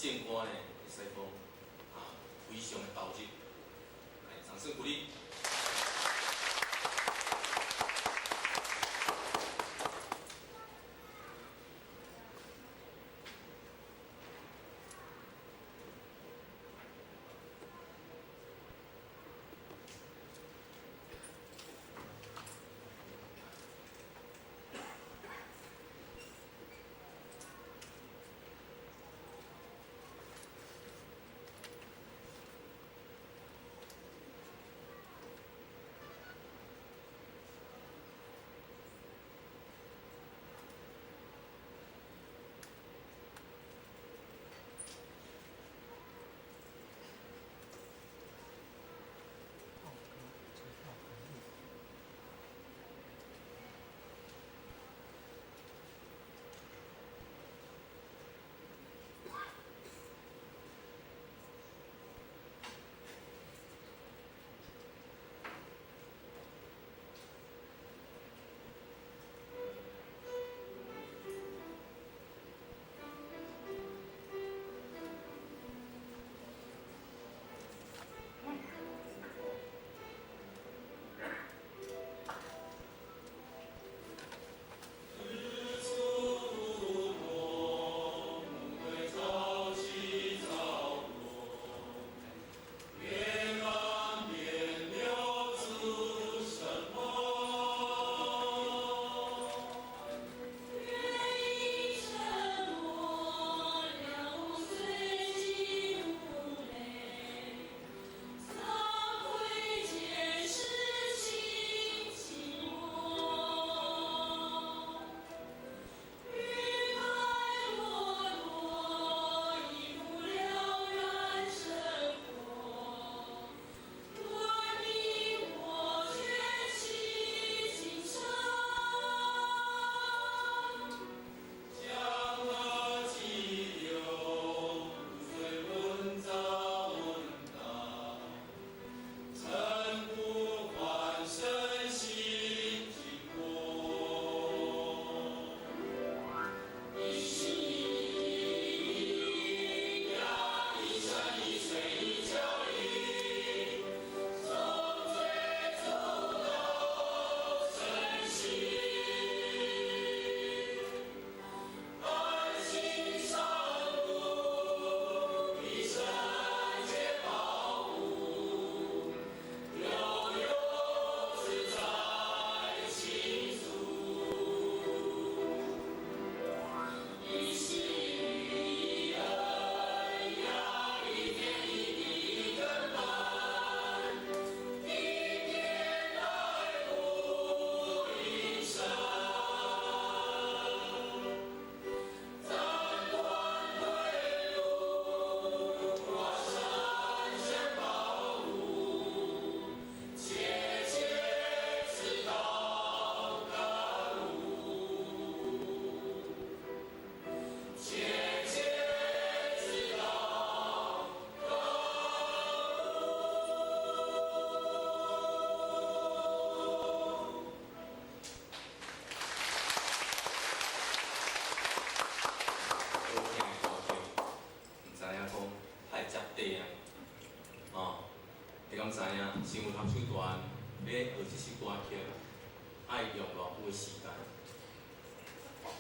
聖歌呢，會使講啊，非常的投入，來，掌聲鼓勵。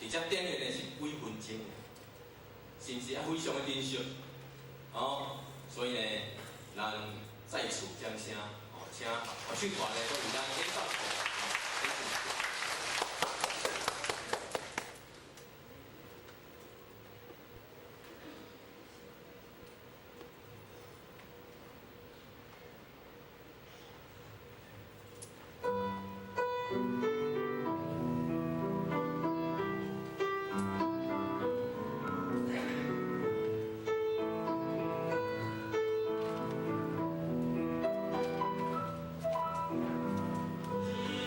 伫遮展现的是幾分鐘，是毋是啊？非常的珍惜，哦，所以呢，咱再次掌聲，哦，請合唱團呢，閣為咱演奏一下。日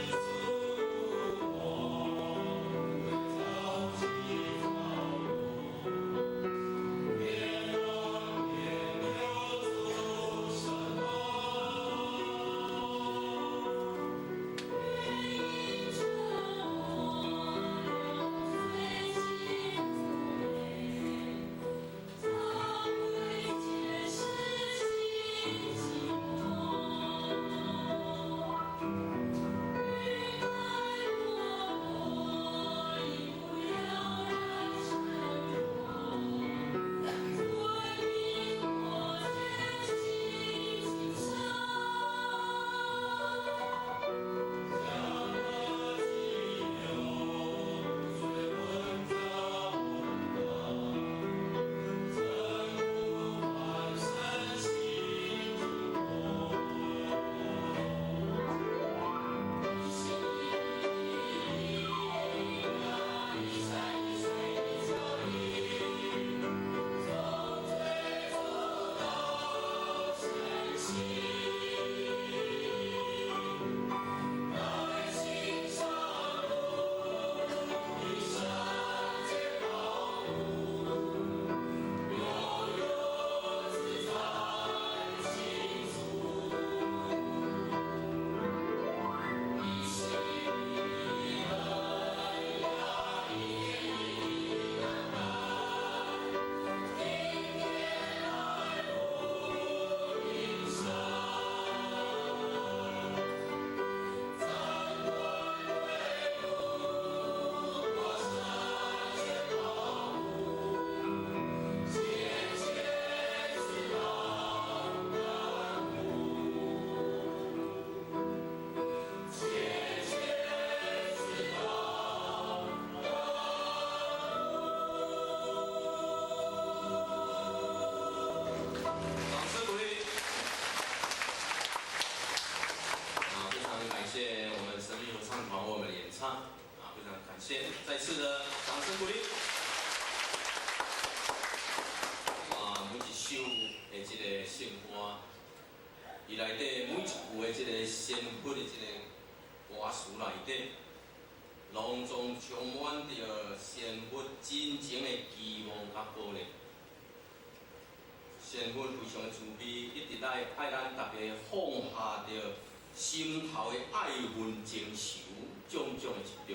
悠悠自在情愫，一心恩雅一难天天來福音聲，斬斷為奴，過山千寶庫，漸漸自老頑固，漸漸自老頑固。掌聲鼓勵。啊，非常感謝我們神秘合唱團為我們的演唱，啊，非常感謝，再次的掌聲鼓勵。啊，每一首的這個聖歌，伊內底每一句的這個仙佛的這個歌詞內底，攏總充滿著仙佛真情的期望佮鼓勵。仙佛非常的慈悲，一直來愛咱逐家放下著心頭的愛恨情仇，種種的執著。